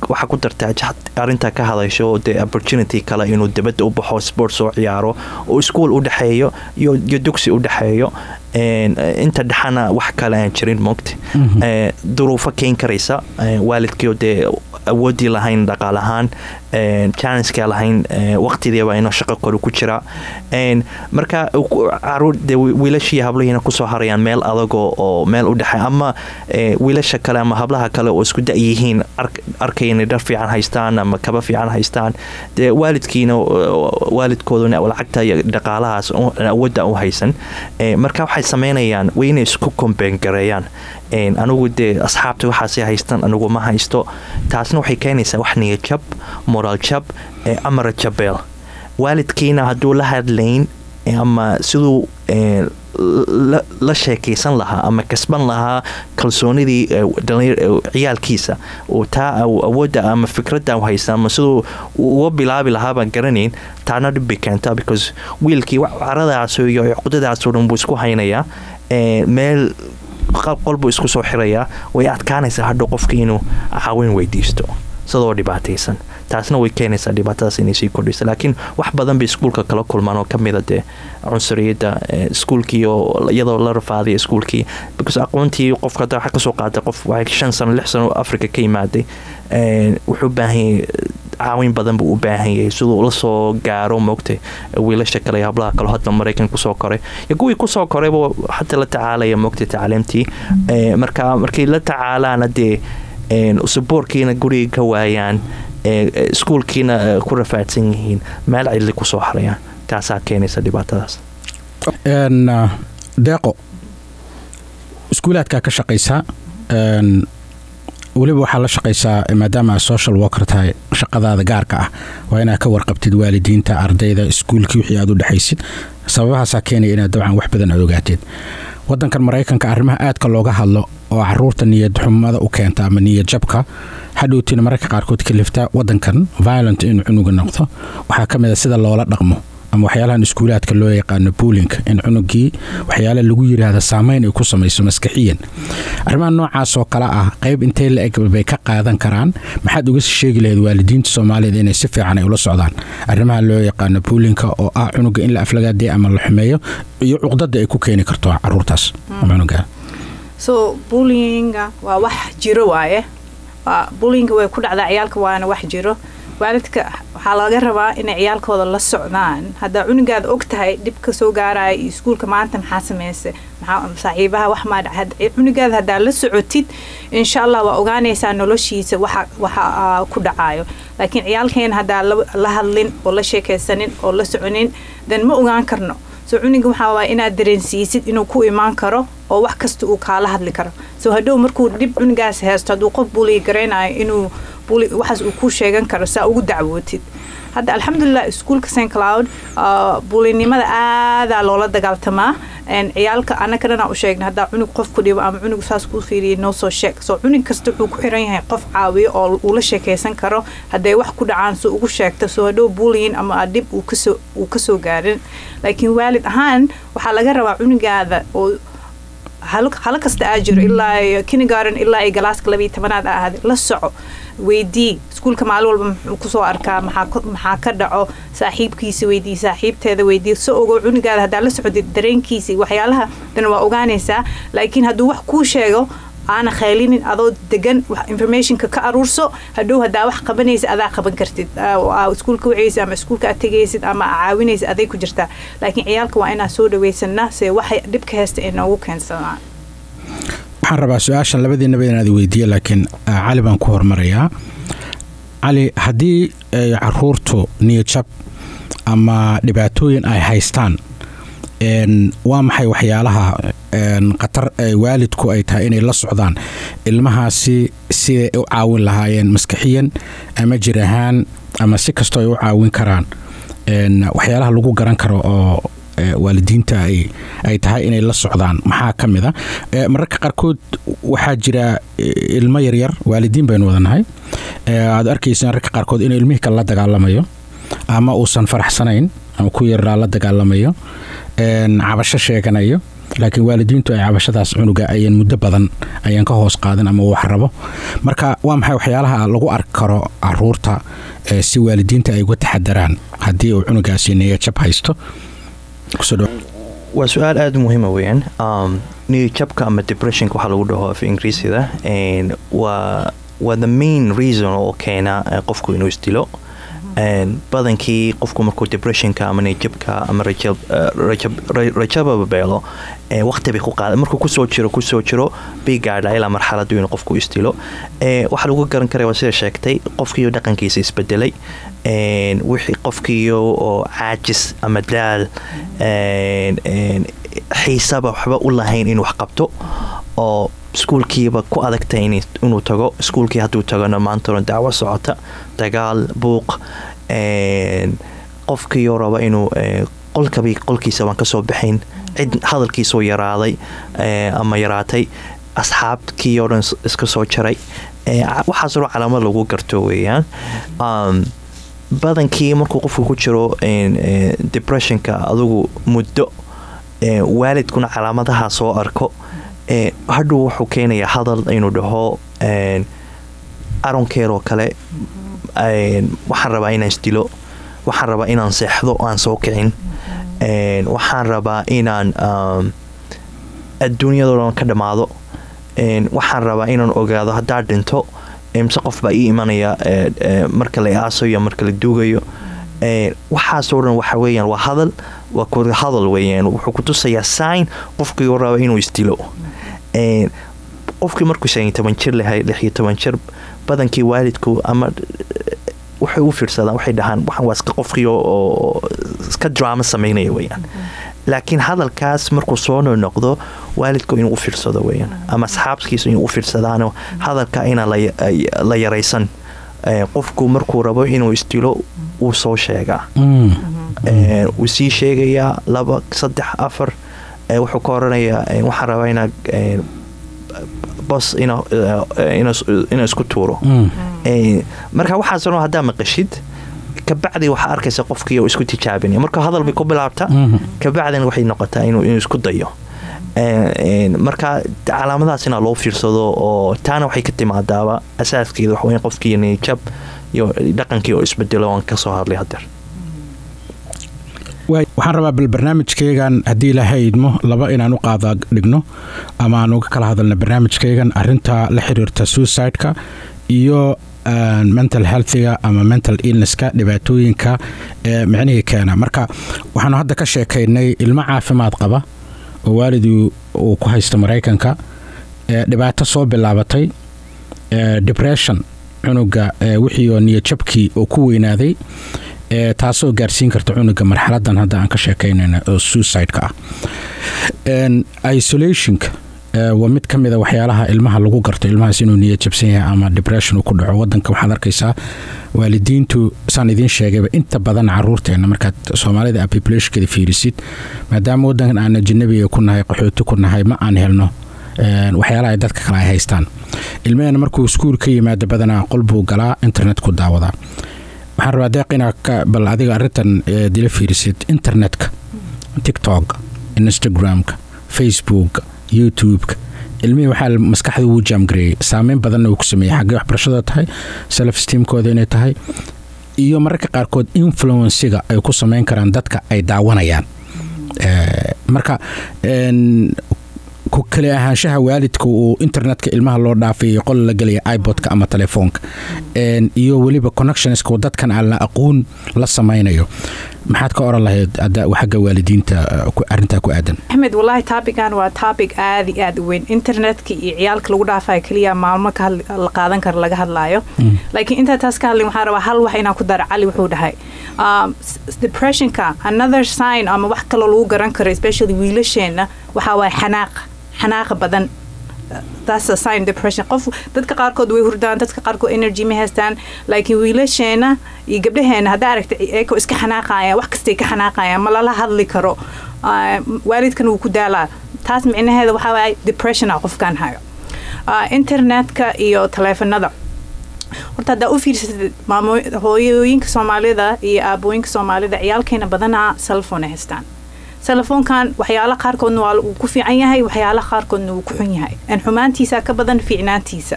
Waxaa ku dartaa arrintaa ka hadasho dee opportunity kale inuu dibadda u baxo, sport soo ciyaaro, oo iskuol u dhexeeyo iyo dugsi u dhexeeyo, inta dhexana wax kale aan jirin, moogta duruufo keen karaysa, waalidkii dee awoodii lahayn dhaqaal ahaan, chanceka lahayn, waqtidiiba inuu shaqo kale ku jira. Marka caruur dee wiilashii hablihiina kusoo harayaan meel adagoo oo meel u dhexey, ama wiilasha kale ama hablaha kale oo isku da yihiin arkay inay dhar fiican haystaan ama kaba fiican haystaan, dee waalidkiina waalidkooduna lacagta iyo dhaqaalahaas awoodda u haysan. Marka waxay sameynayaan waa inay isku compare gareeyaan: anigu dee asxaabta waxaasay haystaan, anigu ma haysto. Taasna waxay keenaysaa wax niyad jab, moral jab ama rajabeel. Waalidkiina hadduu la hadlayn ama siduu la sheekaysan lahaa ama kasban lahaa kalsoonidii ciyaalkiisa oo taa awoodda ama fikradda haysta ama siduu uga bilaabi lahaa baan garanayn, taana dhib bay keentaa, because wiilkii caradaas iyo cuqdadaas oo dhan buu isku haynayaa, meel qol buu isku soo xirayaa. Way adkaanaysaa hadhow qofka inuu caawin weydiisto sidoo dhibaataysan. Taasna way keenaysaa dhibaatadaas inay sii kordhayso. Laakiin wax badan bay iskuulka kala kulmaan oo kamida dee cunsuriyadda iskuulkii oo iyadoo la rafaadaya iskuulkii, because aqoontii qofka hadda waxa kasoo qaatay qof waxay 5 sano, 6 sano Africa ka yimaaday, wuxuu u baahan yahay caawin badan buu u baahan yahay siduu ula soo gaaro, moogtay, wiilasha kale iyo hablaha kale hadda Maraykan kusoo koray iyo kuwii kusoo korayba hata la tacaalaya, moogtay, tacliimtii. Marka markay la tacaalaana dee supportkiina guriga ka waayaan, iskuulkiina ku rafaadsan yihiin, meel cidli kusoo harayaan, taasaa keenaysa dhibaatadaas. Deeqo, iskuulaadkaa ka shaqaysaa, weliba waxaa la shaqaysaa, maadaama aad social worker tahay, shaqadaada gaarka ah waa inaad ka warqabtid waalidiinta, ardayda, iskuulkii, wixii aad u dhexaysid. Sababahaasaa keenaya inaad dabcan wax badan aad ogaateed. Wadankan Maraykanka arrimaha aadka looga hadlo oo caruurta niyad xumada u keenta ama niyad jabka, hadhowtiina mararka qaarkood kalifta wadankan violent inuu cunuga noqdo, waxaa ka mid a sida loola dhaqmo ama waxyaalahan iskuulaadka loo yaqaano bullyingka, in cunugii waxyaala lagu yiraahda saameyn ay ku samayso maskaxiyan. Arrimaha noocaas oo kale ah qayb intay la eg bay ka qaadan karaan? Maxaad uga sheegi lahayd waalidiinta Soomaaliyeed inay si fiican ay ula socdaan arrimaha loo yaqaano bullyingka, oo ah cunuga in la aflagaadeeyo ama la xumeeyo, iyo cuqdada ay ku keeni karto caruurtaas ama cunuga? So bullyinga waa wax jiro waaye. Bullyinga way ku dhacdaa ciyaalka, waana wax jiro. Waalidka waxaa laga rabaa inay ciyaalkooda la socdaan. Haddaa cunugaada og tahay dhibka soo gaaraya iyo iskuulka maanta maxaa sameysay, maxaa saaxiibaha wax maa dhac, cunugaada haddaa la socotid, insha Allah waa ogaanaysaa noloshiisa waxa ku dhacayo. Laakiin ciyaalkeena haddaa la hadlin oo la sheekaysanin oo la soconin, then ma ogaan karno. So cunuga waxaa waaya inaad dareensiisid inuu ku imaan karo oo wax kasta uu kaala hadli karo. So hadhow markuu dhib cunugaas haysto, hadduu qof bully garaynayo, inuu Bully waxaas uu ku sheegan karo saa ugu dacwootid. Hadda alxamdulilah iskuulka St Cloud bully-nimada aadaa loola dagaaltamaa. Ciyaalka annaka dhanaa u sheegna, haddaa cunug qof ku dhibo ama cunug saas kuu fiiriyay, noo soo sheeg. Soo cunug kasta wuxuu ku xiran yahay qof caawiyo oo uu la sheekaysan karo hadday wax ku dhacaan, soo ugu sheegta, soo hadhow bullying ama dhib uu kasoo gaarin. Laakiin waalid ahaan waxaa laga rabaa cunugaada oo halo kasta aa jiro, ilaa kindergarten ilaa ay class-ka 12aad a ahaada, la soco, weydii iskuulka maalin walba muxuu kusoo arkaa, maxaa ka dhaco, saaxiibkiisa weydii, saaxiibteeda weydii, soo ogo cunugaada. Haddaa la socodid dareenkiisa, waxyaalaha dan waa ogaanaysaa. Laakiin hadduu wax kuu sheego, aana khaylinin, adoo degan information-ka ka aruurso. Hadhow haddaa wax qabanaysa, adaa qaban kartid, iskuulka wacaysid ama iskuulka aad tegaysid ama caawinaysid, aday ku jirtaa. Laakiin ciyaalka waa inaa soo dhawaysanaa se waxay dhibka haysta ay noogu keensadaan. Waxaan rabaa su-aashan labadiinaba inaad weydiiyo, laakiin Cali baan ku hormarayaa. Cali, haddii ay caruurtu niyadjab ama dhibaatooyin ay haystaan, waa maxay waxyaalaha khatar waalidku ay tahay inay la socdaan ilmahaasi siday u caawin lahaayeen maskaxiyan ama jir ahaan ama si kastoo ay u caawin karaan, waxyaalaha lagu garan karo oo waalidiinta ay tahay inay la socdaan maxaa ka mid a? Mararka qaarkood waxaa jira ilmo yaryar, waalidiin baynu wadanahay, aad arkaysa mararka qaarkood inuu ilmihii kale la dagaalamayo ama uusan faraxsanayn ama ku yaraa la dagaalamayo, cabasho sheeganayo, laakiin waalidiintu ay cabashadaas cunuga ayan muddo badan ayaan ka hoos qaadin ama wax rabo. Marka waa maxay waxyaalaha lagu arki karo caruurta si waalidiinta ay uga taxadaraan haddii uu cunugaasi niyadjab haysto? Waa su-aal aada u muhiima weyaan. Niyadjabka ama depression-ka waxaa lagu dhaho af Ingiriisida waa the main reason oo keena qofku inuu isdilo. Badankii qofku markuu depression-ka ama niyadjabka ama rajababa beelo, waqti bay ku qaada markuu kusoo jiro bay gaadhaa ilaa marxaladu inuu qofku isdilo. Waxaa lagu garan karaya waa sida sheegtay, qofkiiyo dhaqankiisa isbedelay, wixii qofkiiyo oo caajis ama daal, xiisaba waxba u lahayn inuu wax qabto, oo iskuulkiiba ku adagtay inuu tago iskuulkii, hadduu tagana maantana dacwo socota, dagaal, buuq, qofkiioo raba inuu qolkabi qolkiisa baan kasoo baxayn, cid hadalkiisoo yaraaday ama yaraatay, asxaabkii oo dhan iska soo jaray. Waxaasoo calaamad lagu garto weeyaan. Badankii markuu qofku ku jiro depression-ka adugu muddo, waalidkuna calaamadaha soo arko, hadhow wuxuu keenayaa hadal inuu dhaho aronkeeroo kale, "Waxaan rabaa inaan isdilo, waxaan rabaa inaan seexdo aan soo kicin, waxaan rabaa inaan adduunyadoo dhan ka dhammaado, waxaan rabaa inaan ogaado haddaa dhinto mise qof baa ii imanaya marka la aasayo, marka la duugayo." Waxaasoo dhan waxa weeyaan waa hadal, waa ku hadal weeyaan. Wuxuu ku tusayaa sign qofkii uu raba inuu isdilo. Qofkii markuu 15 jir lahay, 16 jir, badankii waalidku ama waxay u fiirsadaan, waxay dhahaan waxaan waa iska qofkii oo iska drama sameynaya weeyaan. Laakiin hadalkaas markuu soo noqdo, waalidku inuu u fiirsado weeyaan ama asxaabkiisu inuu u fiirsadaano, hadalka inaan la yaraysan. Qofku markuu rabo inuu isdilo wuu soo sheegaa, wuu sii sheegayaa laba, saddex, afar. Wuxuu ka oranayaa, "Waxaan rabaa inaa bos inaa isku tuuro." Marka waxaas dhan haddaa maqashid, kabacdi waxaa arkaysa qofkii oo isku tijaabinaya. Marka hadal bay ku bilaabta, kabacdina waxay noqotaa inuu isku dayo. Marka calaamadahaas inaa loo fiirsado, oo taana waxay ka timaadaaba asaaskeeda waxa weya qofkii niyadjab iyo dhaqankii oo isbedelo aan kasoo hadlay hadeer. Waxaan rabaa bal barnaamijkaygan, haddii Ilaahay idmo, laba inaan u qaada dhigno ama aan uga kala hadalno barnaamijkaygan arinta la xiriirta suicide-ka iyo mental health-iga ama mental illness-ka, dhibaatooyinka ee micnihii keena. Marka waxaanu hadda ka sheekaynay ilmo caafimaad qaba oo waalidii uu ku haysto Maraykanka, dhibaato soo bilaabatay, depression cunuga wixii oo niyadjabkii oo ku weynaaday, taasoo gaarsiin karta cunuga marxaladan hadda aan ka sheekaynayna oo suicide-ka ah, isolation-ka. Waa mid ka mida waxyaalaha ilmaha lagu garto ilmahaas inuu niyad jabsan yahay ama depression uu ku dhaco. Wadanka waxaad arkaysaa waalidiintu, saan idiin sheegayba, inta badan caruurteena markaad Soomaalida populationkeeda fiirisid, maadaama wadankan aan ajanabiga ku nahay, qaxooti ku nahay, ma aan helno waxyaalaha ay dadka kale ay haystaan. Ilmaheena markuu iskuul ka yimaado, badanaa qol buu galaa, internet ku daawadaa. Waxaan rabaa, Deeq, inaa bal adiga arrintan dila fiirisid. Internetka, TikTok, Instagramka, Facebook, YouTube-ka, ilmihii waxaa maskaxda wuu jaamgareeyey, saameyn badanna uu ku sameeyey xaggee waxbarashada tahay, self esteemkooda inay tahay, iyo mararka qaarkood influencega ay ku sameyn karaan dadka ay daawanayaan. Marka ku kale ahaanshaha waalidka uu internetka ilmaha loo dhaafayo, qol la gelaya, iPodka ama telefoonka, iyo weliba connectionska dadkan aan la aqoon la samaynayo, maxaad ka oran lahayd xagga waalidiinta arrintaa ku aadan? Axmed, wallahi topican waa topic aad iyo aad u weyn. Internetka iyo ciyaalka lagu dhaafayo keliya maalmo ka la qaadan karo laga hadlaayo, laakiin intaa taas ka hadlin, waxaan rabaa hal wax inaan ku daro. Cali wuxuu dhahay depressionka another sign ama wax kaloo lagu garan karo, especially wiilasheena, waxaa waaye xanaaqa, xanaaqa badan. That's a sign depression. Qof dadka qaarkood way hurdaan, dadka qaarkood energy ma haystaan, laakiin wiilasheena iyo gabdhaheena haddaa aragta eeko iska xanaaqayaan, wax kastay ka xanaaqayaan, ma lala hadli karo, waalidkan wuu ku daalaa, taas micnaheeda waxaa waaye depressiona qofkan hayo. Internetka iyo taleefanada, horta haddaa u fiirsatid maamo hooyooyinka Soomaalida iyo aabooyinka Soomaalida, ciyaalkeena badanaa cellphone ay haystaan. Telefoonkan waxyaalo qaarkoodna waa uu ku fiican yahay, waxyaalo qaarkoodna wuu ku xun yahay, and xumaantiisa ka badan fiicnaantiisa.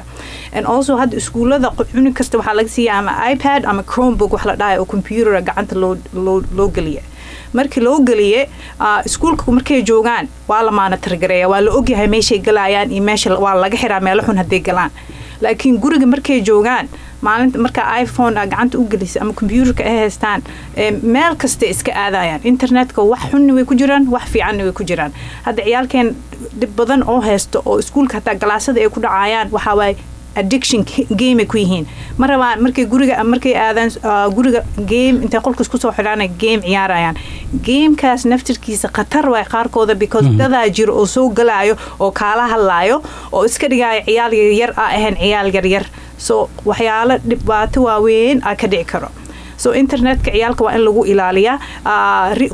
And also hadda iskuullada cunug kasta waxaa laga siiya ama iPad ama Chromebook wax la dhahayo oo computera gacanta loo geliya. Markii loo geliye, iskuulka markay joogaan waa la monitor gareeya, waa la ogyahay meeshay galayaan iyo meesha waa laga xiraa meelo xun hadday galaan. Laakiin guriga markay joogaan, maalinta markaa iPhone a gacanta u gelisa ama computerka ay haystaan, meel kasta iska aadayaan. Internetka wax xunna way ku jiraan, wax fiicanna way ku jiraan. Hadda ciyaalkeen dhib badan oo haysto oo iskuulka hataa galaasada ay ku dhacayaan waxaa waaye addiction, game ay ku yihiin. Ma rabaan markay guriga markay aadaan, guriga game intay qolka isku soo xidhaan game ciyaarayaan. Gamekaas naftirkiisa khatar waay qaarkooda, because dadaa jiro oo soo galaayo oo kaala hadlaayo oo iska dhigaayo ciyaal yaryar a ahayn, ciyaal yaryar. So waxyaalo dhibaato waaweyn a ka dhici karo. So internetka ciyaalka waa in lagu ilaaliyaa.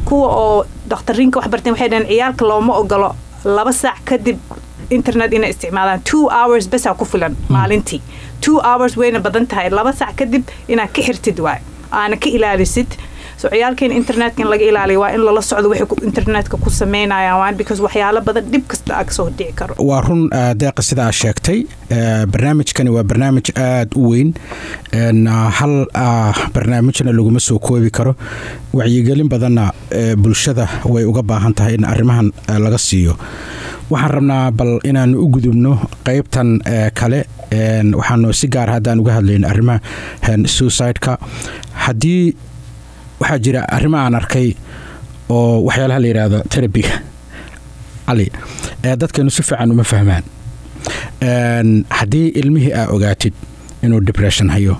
Kuwa oo dakhtariinka wax barteen waxay dhaheen ciyaalka looma ogolo 2 saac kadib internet inay isticmaalaan. 2 hours besaa ku filan maalintii. 2 hours wayna badan tahay. 2 saac kadib inaad ka xirtid waay, aana ka ilaalisid. So ciyaalkeena internetka in laga ilaaliyo waa in lala socdo waxay internetka ku sameynayaan waan, because waxyaalo badan dhib kasta aa kasoo dhici karo. Waa run, Deeqa, sida aad sheegtay. Barnaamijkani waa barnaamij aada u weyn, hal barnaamijna laguma soo koobi karo. Wacyigelin badanna bulshada way uga baahan tahay in arrimahan laga siiyo. Waxaan rabnaa bal inaanu u gudubno qeybtan kale. Waxaanu si gaar haddaan uga hadlayno arrimaha suicide-ka. Haddii waxaa jira arrimo aan arkay oo waxyaalaha la yidhaahdo therapyga, Cali, dadkeenu si fiican uma fahmaan. Haddii ilmihii aa ogaatid inuu depression hayo,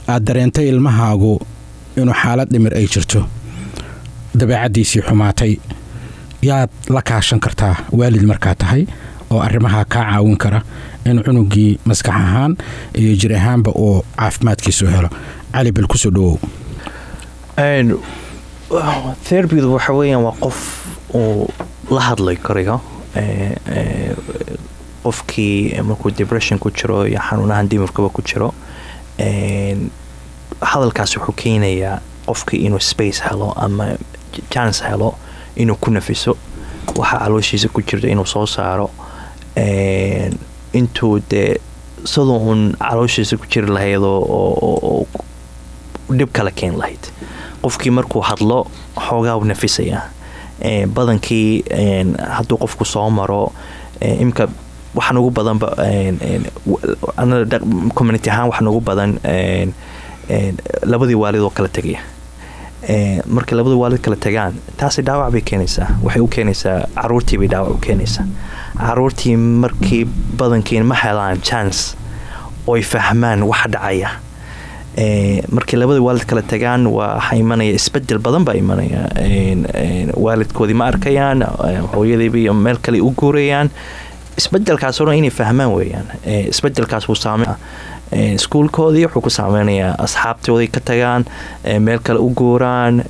aad dareentay ilmahaagu inuu xaalad dhimir ay jirto, dabeecaddiisii xumaatay, yaad la kaashan kartaa waalid markaa tahay oo arrimaha kaa caawin kara in cunugii maskax ahaan iyo jir ahaanba uu caafimaadkiisu helo? Cali, bal kusoo dhawow. Therapydu waxa weeyaan waa qof uu la hadlay karayo qofkii markuu depression ku jiro iyo xanuunahan dhimirkaba ku jiro. Hadalkaas wuxuu keenayaa qofkii inuu space helo ama chance helo inuu ku nafiso waxa calooshiisa ku jirta, inuu soo saaro intuu dee sidoo uun calooshiisa ku jiri lahayd oo dhib kala keen lahayd. Qofkii markuu hadlo xoogaa u nafisayaa. Badankii hadduu qofku soo maro imika waxaa nugu badanba community ahaan, waxa nugu badan labadii waalid oo kala tegaya. Markay labadii waalid kala tagaan, taasi dhaawac bay keenaysaa. Waxay u keenaysaa caruurtii bay dhaawac u keenaysaa. Caruurtii markii badankiin ma helaan chance oy fahmaan waxa dhacaya. Markay labadii waalid kala tagaan, waxaa imanaya isbedel badan baa imanaya. Waalidkoodii ma arkayaan, hooyadiiba iyo meel kale u guurayaan. Isbedelkaas oo dhan inay fahmaan weeyaan. Isbedelkaas wuu saameyn iskuulkoodii, wuxuu ku saameynayaa asxaabtoodii, ka tagaan, meel kale u guuraan,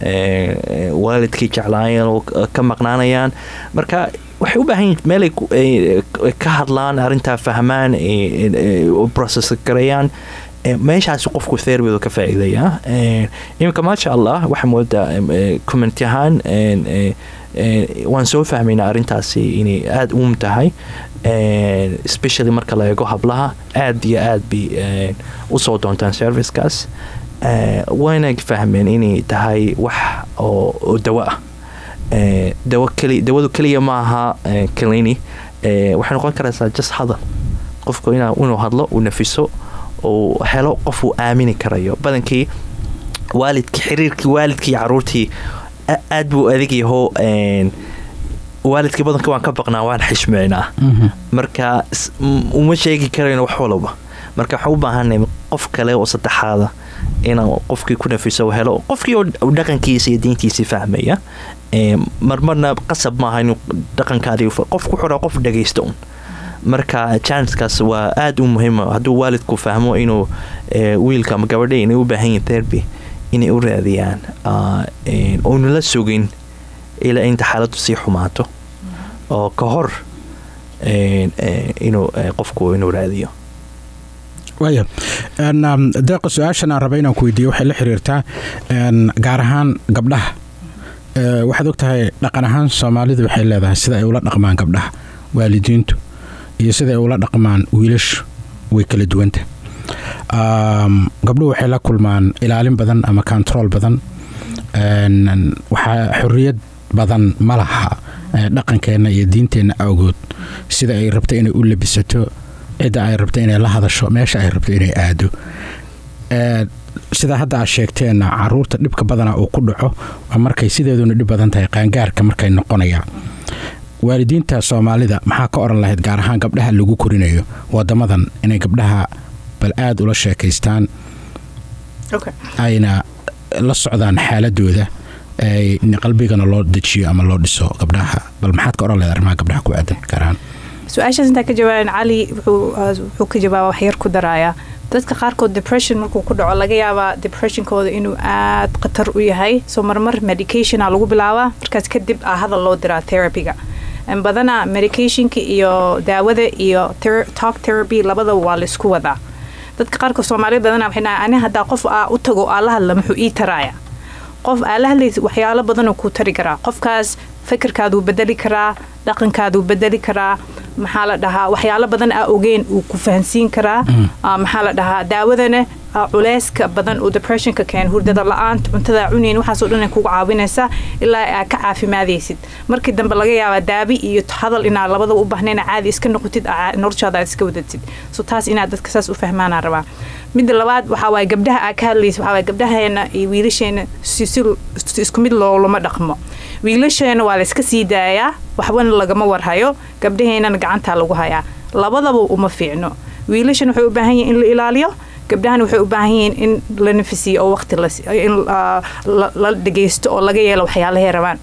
waalidkii jeclaayeen oo ka maqnaanayaan. Marka waxay u baahan yihiin meel ay ka hadlaan arrintaa, fahmaan, process gareeyaan. Meeshaas qofku therapy ka faa'iidaya. Iminka, maasha Allah, waxaa moodaa community ahaan waan soo fahmaynaa arrintaasi inay aada uum tahay, especially marka la eego hablaha, aad iyo aad bay usoo doontaan servicekaas, wayna fahmeen inay tahay wax oo dawo ah. Dawo keli, dawadu keliya maaha clini, waxay noqon karaysaa just hadal, qofku inuu hadlo, uu nafiso, uu helo qof uu aamini karayo. Badankii waalidki, xiriirkii waalidkii caruurtii aad buu adag yaho. Waalidkii badanka waan ka baqnaa, waan xishmeynaa, marka uma sheegi karayno wax walba. Marka waxaan u baahanay qof kale oo saddexaada inaan qofkii ku nafiso, helo qofkii oo dhaqankiisa iyo diintiisii fahmaya. Marmarna qasab maaha inuu dhaqankaadii qof ku xura, qof dhagaysta un. Marka chancekaas waa aada u muhiima, hadduu waalidku fahmo inuu wiilka ama gabadha inay u baahan yihin therapy, inay u raadiyaan, oona la sugin ilaa inta xaaladdu sii xumaato, oo ka hor inuu qofku inuu raadiyo. Waaya Deeqa, su-aashan aan raba inaan ku weydiiyo waxay la xiriirtaa gaar ahaan gabdhaha. Waxaad og tahay dhaqan ahaan Soomaalidu waxay leedahay sida ay ula dhaqmaan gabdhaha waalidiintu iyo sida ay ula dhaqmaan wiilashu way kala duwanta. Gabdhuhu waxay la kulmaan ilaalin badan ama control badan, waxaa xorriyad badan ma laha dhaqankeenna iyo diinteenna awgood, sida ay rabto inay u labisato, cidda ay rabto inay la hadasho, meesha ay rabto inay aado. Sida hadda aad sheegteenna, caruurta dhibka badana uu ku dhaco waa markay sideeduna dhib badan tahay, qaangaarka markay noqonayaan. Waalidiinta Soomaalida maxaa ka oran lahayd, gaar ahaan gabdhaha lagu korinayo wadamadan, inay gabdhaha bal aada ula sheekaystaan, ayna la socdaan xaaladooda, qalbigana loo dejiyo ama loo dhiso gabdhaha? Bal maxaad ka oran lahayd arrimaha gabdhaha ku aadan gaar ahaan? Su-aashaas intaa ka jawaaban, Cali wuxuu ka jawaaba, wax yar ku daraaya. Dadka qaarkood depression markuu ku dhaco, laga yaabaa depressionkooda inuu aad khatar u yahay, so marmar medicationa lagu bilaabaa, markaas kadib a hadal loo diraa therapyga. Badanaa medicationka iyo daawada iyo talk therapy labadaba waa laisku wadaa. Dadka qaarkood, Soomaalida badanaa waxay dhahaan, "Ani haddaa qof aa u tago aa la hadla, muxuu ii taraaya?" Qof aa la hadlaysa waxyaalo badanoo kuu tari karaa. Qofkaas fikirkaaduu bedeli karaa, dhaqankaaduu bedeli karaa, maxaa la dhahaa, waxyaalo badan aa ogeyn uu ku fahansiin karaa. Maxaa la dhahaa, daawadana culeyska badan uu depressionka keen, hurdada la-aanta, cuntada cunayn, waxaasoo dhan ay kugu caawinaysaa ilaa aa ka caafimaadaysid. Markii dambe laga yaabaa daabi iyo hadal inaad labadaba u baahnayn, caadi iska noqotid, noloshaada aad iska wadatid. So taas inaad dadka saas u fahmaanaan rabaa. Midda labaad waxaa waaye gabdhaha aa ka hadlaysa. Waxaa waaye gabdhaheena iyo wiilasheena si isku mid loolama dhaqmo. Wiilasheena waa la iska sii daayaa, waxbana lagama warhayo, gabdhaheenana gacantaa lagu hayaa. Labadaba uma fiicno. Wiilashan waxay u baahan yihin in la ilaaliyo, gabdhahana waxay u baahan yihiin in la nafisiiyo oo waqti in la dhageysto oo laga yeelo waxyaalahay rabaan.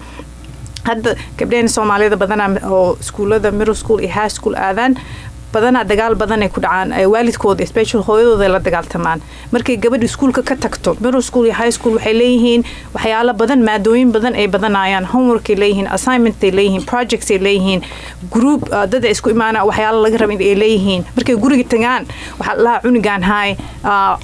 Hadda gabdhaheena Soomaalida badanaa oo iskuullada middle school iyo high school aadaan, badanaa dagaal badan ay ku dhacaan waalidkooda, especially hooyadooda ay la dagaaltamaan. Markay gabadha iskuulka ka tagto middle school iyo high school, waxay leeyihiin waxyaalo badan, maadooyin badan ay badanayaan, homework ay leeyihiin, assignment ay leeyihiin, projects ay leeyihiin, group dad ay isku imaanaan, waxyaalo laga raba in ay leeyihiin. Markay guriga tagaan, waxaa la dhahaa cunugaan haay,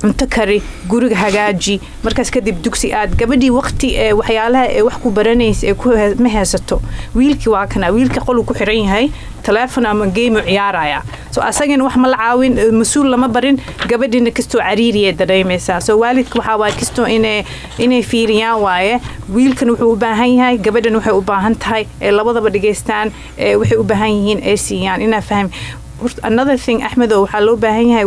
cunto kari, guriga hagaaji, markaas kadib dugsi aad. Gabadhii waqti ee waxyaalaha ee wax ku baranaysa ee ku ma haysato. Wiilkii waa kana, wiilka qoluu ku xiran yahay, telephone ama game u ciyaaraya, so asagana wax ma la caawin, mas-uul lama barin. Gabadhina kastoo cariiriyay dareemaysaa. So waalidka waxaa waaye kastoo inay fiiriyaan waaye, wiilkan wuxuu u baahan yahay, gabadhan waxay u baahan tahay, ee labadaba dhegaystaan, ee waxay u baahan yihiin ay siiyaan. Inaa faham. Another thing, Axmedo, waxaa loo baahan yahay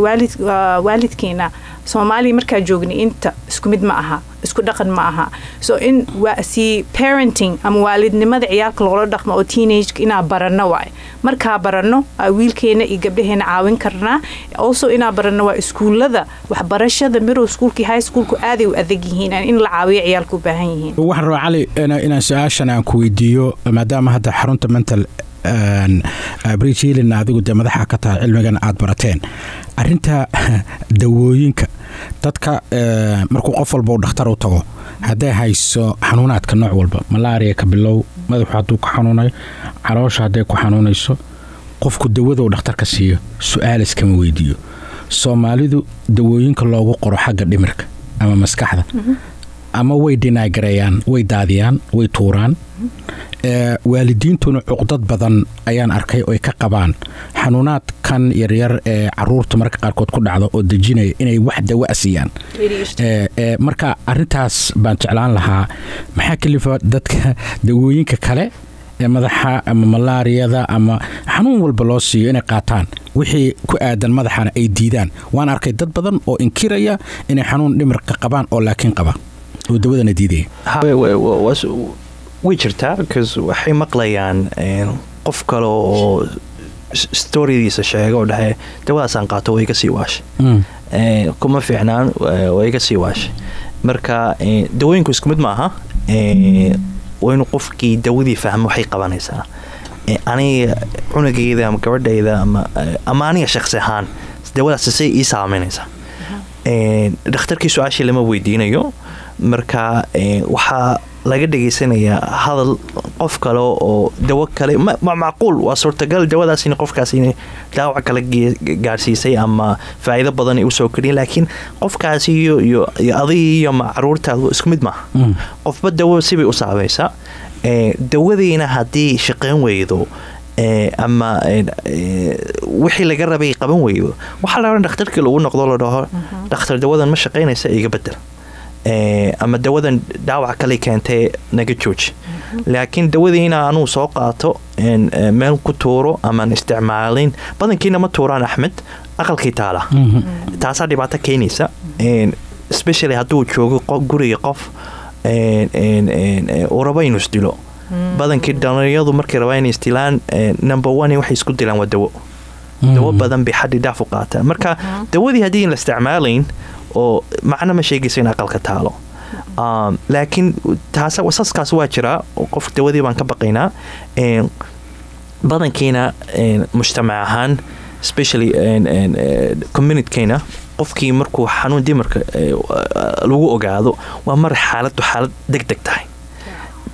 waalidkeena Soomaaliya markaa joognay inta isku mid ma aha, isku dhaqan ma aha. So in si parenting ama waalidnimada ciyaalka loola dhaqmo oo teenageka inaa baranno waay. Markaa baranno wiilkeena iyo gabdhaheena caawin karnaa. Also inaa baranno waa iskuullada waxbarashada middle schoolka iyo high schoolku aaday u adag yihiin in la caawiyo ciyaalka u baahan yihiin. Waxaan rabaa, Cali, inaan su-aashan aan ku weydiiyo, maadaama hadda xarunta mental Bridge Healing adigu dee madaxa ka tahay, cilmigan aad barateen, arrinta dawooyinka dadka, markuu qof walba uu dhakhtar u tago, hadday hayso xanuunaadka nooc walba, malaria ka bilow, madaxu hadduu ku xanuunayo, caloosha hadday ku xanuunayso, qofku dawada uu dhakhtarka siiyo su-aal iskama weydiiyo. Soomaalidu dawooyinka loogu qoro xagga dhimirka ama maskaxda ama way dhinagareeyaan, way daadiyaan, way tuuraan. Waalidiintuna cuqdad badan ayaan arkay oy ka qabaan xanuunaadkan yaryar ee caruurta marka qaarkood ku dhacdo oo dejinaya inay wax dawa siiyaan. Marka arintaas baan jeclaan lahaa, maxaa kalifa dadka dawooyinka kale ee madaxa ama malaariyada ama xanuun walba loo siiyo inay qaataan, wixii ku aadan madaxana ay diidaan? Waan arkay dad badan oo inkiraya inay xanuun dhimirka qabaan oo laakiin qaba oo dawadana diidaya. Way jirtaa, because waxay maqlayaan qof kale oo storydiisa sheega oo dhahay, "Dawadaasaan qaato, way iga sii waashay, kuma fiicnaan, way iga sii waashay." Marka dawooyinku isku mid maaha. Waa inuu qofkii dawadii fahmo waxay qabanaysaa. Aniga cunugayda ama gabadhayda ama aniga shaqsi ahaan dawadaas say ii saameynaysaa, dhakhtarkii su-aashii lama weydiinayo. Marka waxaa laga dhegaysanayaa hadal qof kale oo dawo kale. Macquul, waa suurtagal dawadaas in qofkaas inay dhaawac kale gaarsiisay ama faa'iido badan ay usoo kordhiyen, laakiin qofkaasi iyo adiga iyo ama caruurtaadu isku mid maaha. Qofba dawo sibay u saamaysaa. Dawadiina haddii shaqayn weydo ama wixii laga rabay qaban weydo, waxaa la rabaa dhakhtarkii lagu noqdo, la dhaho, "Dhakhtar, dawadan ma shaqaynaysa, iga bedel," ama "Dawadan dhaawac kale keentay, naga jooji." Laakiin dawadiina anuu soo qaato, meel ku tuuro amaan isticmaalin, badankiina ma tuuraan, Axmed, aqalkii taala. Taasaa dhibaato keenaysa, especially hadduu joogo guriga qof uu rabo inuu isdilo. Badankii dhalinyaradu markay rabaan inay isdilaan, number one waxay isku dilaan waa dawo. Dawo badan bay xaddi dhaaf u qaataan. Marka dawadii haddii la isticmaalayn oo macno ma sheegaysa in aqalka taalo. Laakiin taas wasaskaas waa jiraa oo qof dawadii baan ka baqaynaa. Badankiina mujtamac ahaan, especially communitykeena, qofkii markuu xanuun dhimirka lagu ogaado waa mar xaaladdu xaalad deg deg tahay.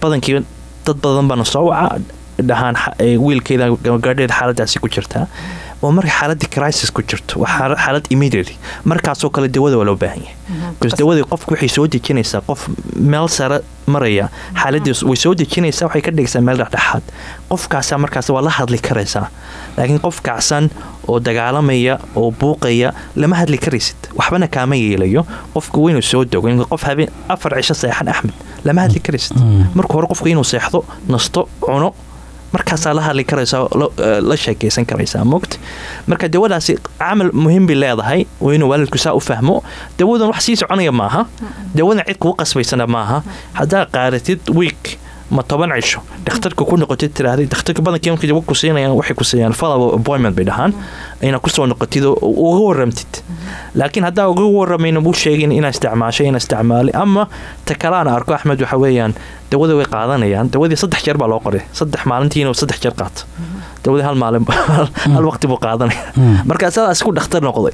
Badankii dad badan baana soo waca, dhahaan, "Wiilkeyda, gabadheeda xaaladaasi ku jirtaa." Waa marka xaaladii crisis ku jirto, waa xaalad immediately. Markaasoo kale dawada waa loo baahan yahay, because dawadii qofku waxay soo dejinaysaa, qof meel sare maraya xaaladiis way soo dejinaysaa, waxay ka dhigaysaa meel dhexdhexaad. Qofkaasa markaas waa la hadli karaysaa. Laakiin qof kacsan oo dagaalamaya oo buuqaya lama hadli karaysid, waxbana kaama yeelayo. Qofku waa inuu soo dego. In qof habeen 4 cisho seexan, Axmed, lama hadli karaysid. Marka hore qofku inuu seexdo, nasto, cuno, markaasaa la hadli karaysaa, la sheekaysan karaysaa, mogt. Marka dawadaasi camal muhiim bay leedahay. Waa inuu waalidku saa u fahmo. Dawadan wax sii soconaya maaha, dawadan cid kugu qasbaysana maaha. Haddaa qaadatid week ma 10 cisho, dhakhtarka ku noqotid, tiraahday dhakhtarka, badankii markay dawo ku siinayaan waxay ku siiyaan follow appointment bay dhahaan, inaad kusoo noqotid oo uga warramtid. Laakiin haddaa uga warramayna, buu sheegin inaa isticmaashay, inaa isticmaalay. Ama ta kale aan arko, Axmed, waxa weeyaan dawadii way qaadanayaan. Dawadii saddex jeer baa loo qoray, saddex maalintii inuu saddex jeer qaato dawadii, hal maalin, hal waqti buu qaadanaya. Marka sidaas ku dhakhtar noqday.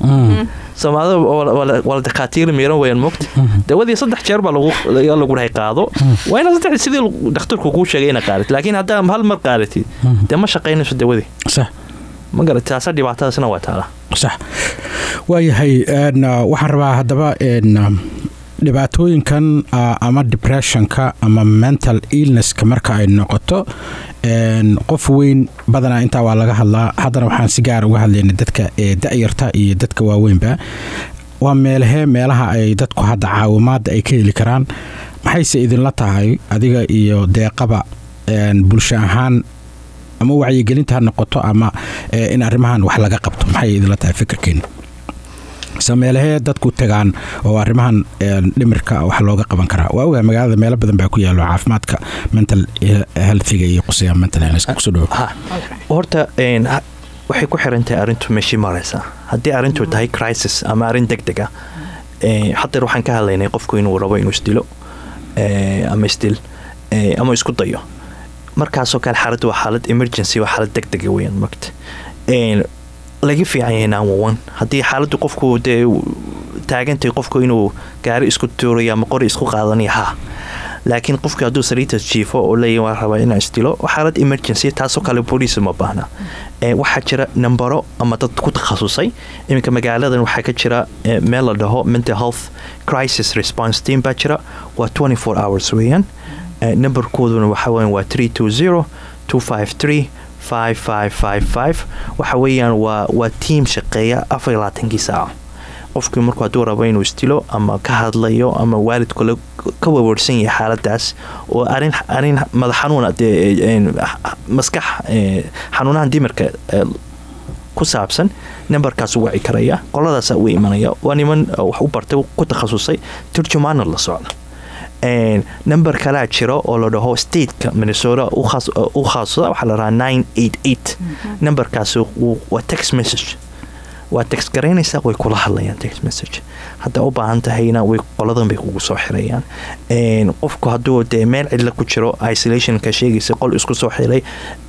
Soomaalida waa la dhakhaatiir miiran weeyaan, mogta. Dawadii saddex jeer baa lagu dhahay qaado, waa inaad saddex sidii dhakhtarku kuu sheegay inaad qaadatid. Laakiin haddaa hal mar qaadatid, dee ma shaqaynayso dawadii. Ma garat? Taasa dhibaatadaasna waa taala. Sax, waayahay. Waxaan rabaa haddaba dhibaatooyinkan ama depressionka ama mental illnesska marka ay noqoto qof weyn, badanaa intaa waa laga hadlaa. Haddana waxaan si gaar uga hadlaynay dadka da'yarta iyo dadka waaweynba. Waa meelahee meelaha ay dadku hadda caawimaadda ay ka heli karaan? Maxayse idinla tahay, adiga iyo Deeqaba, bulsho ahaan ama wacyigelinta ha noqoto ama in arrimahan wax laga qabto, maxay idinla tahay fikirkeena? Se meelahee dadku tagaan oo arrimahan dhimirka wax looga qaban karaa? Waa ogahay magaalada meelo badan baa ku yaalo caafimaadka mental healthiga iyo quseya mental health. Kusoo dhawo. Horta waxay ku xiran tahay arrintu meeshii maraysaa. Haddii arrintu tahay crisis ama arrin deg deg ah, hadeer waxaan ka hadlaynay qofku inuu rabo inuu isdilo ama isdil ama isku dayo. Markaasoo kale xaaladdu waa xaalad emergency, waa xaalad deg dega weeyaan. Magta laga fiican yahay 911 haddii xaaladdu qofku dee taagantay, qofku inuu gaari isku tuurayo ama qori isku qaadanayo ha. Laakiin qofku hadduu sariirtaas jiifo oo leeyahay waan rabaa inaan isdilo, waa xaalad emergency. Taasoo kale booliis uma baahna. Waxaa jira nambaro ama dad ku takhasusay. Iminka magaaladan waxaa ka jira meel la dhaho mental health crisis response team baa jira. Waa 24 hours weeyaan. Numberkooduna waxa weeyaan waa 320-253-5555. Waxa weeyaan waa team shaqeeya 24-kii saaco. Qofkii markuu hadduu rabo inuu isdilo ama ka hadlayo ama waalidku ka wawarsan yahay xaaladaas oo arin madax xanuuna dee, maskax xanuunahan dimirka ku saabsan, numberkaas u waci karaya, qoladaasaa u imanaya. Waa niman wax u bartay, ku takhasusay, turjumaana la socda. Number kalaa jiro oo la dhaho stateka Minnesota u khaasada, waxaa la dhahaa 988. Numberkaas waa text message, waa text garaynaysaa, way kula hadlayaan text message. Haddaa u baahan tahayna way qoladan bay kugu soo xirayaan. Qofku hadduu dee meel cidla ku jiro, isolationka sheegaysa, qol isku soo xiray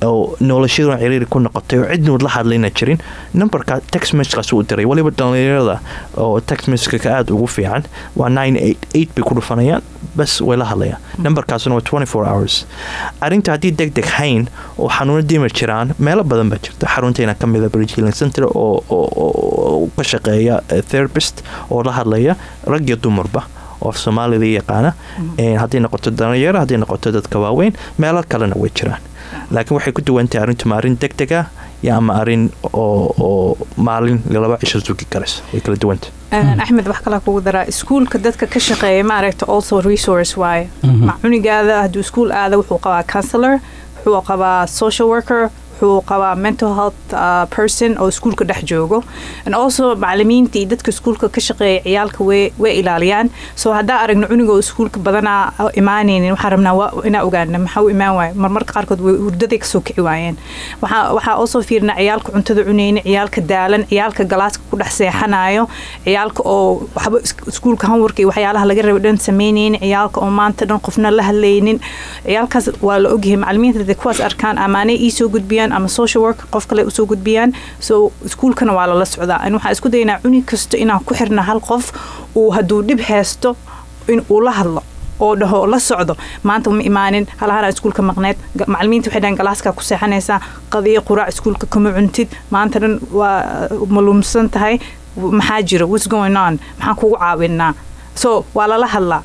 oo noloshaduna ciriiri ku noqotay oo cidnu la hadlayna jirin, numberka text messagekaas u diray. Waliba dhalinyarada oo text messageka aada ugu fiican waa 988 bay ku dhufanayaan, bas way la hadlayaan. Numberkaasuna waa 24 hours. Arrinta haddii deg deg hayn oo xanuuno dimir jiraan, meelo badan baa jirta. Xarunteena ka mida Bridge Healing Center oo ka shaqeeya therapist oo la hadlaya rag iyo dumarba oo af Soomaalida yaqaana, hadday noqoto dhalinyaro, hadday noqoto dadka waaweyn. Meelo kalena way jiraan, laakiin waxay ku duwan tahay arrintu ma arrin deg deg ah iyo ama arrin oo maalin iyo 2 cisho sugi karayso, way kala duwanta. Axmed, wax kalaa kugu daraa. Iskuulka dadka ka shaqeeya, maaragta, also resource waaye. Ma cunigaada hadduu iskuul aada, wuxuu qabaa counselor, wuxuu qabaa social worker, wuxuu qabaa mental health person oo iskuulka dhex joogo. And also macalimiinta iyo dadka iskuulka ka shaqeeya ciyaalka way ilaaliyaan. So haddaa aragno cuniga oo iskuulka badanaa imaanaynin, waxaan rabnaa inaa ogaana maxaa u imaan waaye. Marmarka qaarkood way hurdaday kasoo kici waayeen. Waxaa also fiirnaa ciyaalka cuntada cunaynin, ciyaalka daalan, ciyaalka classka ku dhex seexanayo, ciyaalka oo waxba iskuulka homework iyo waxyaalaha laga rabo dhan samaynaynin, ciyaalka oo maanta dhan qofna la hadlaynin. Ciyaalkaas waa la ogyahay. Macalimiinta hadday kuwaas arkaan, amaanay iisoo gudbiyaan ama social work qof kale usoo gudbiyaan. So iskuulkana waa lala socdaa. An waxaan isku daynaa cunug kasto inaan ku xirna hal qof uu hadduu dhib haysto in uu la hadlo oo dhaho la socdo, maanta uma imaanin, halahanaa iskuulka maqneed, macalimiinta waxay dhahan classkaa ku seexanaysaa, qadiyo quraac iskuulka kama cuntid, maanta dhan waa maluumsan tahay, maxaa jiro, what's going on, maxaan kugu caawinaa? So waa lala hadlaa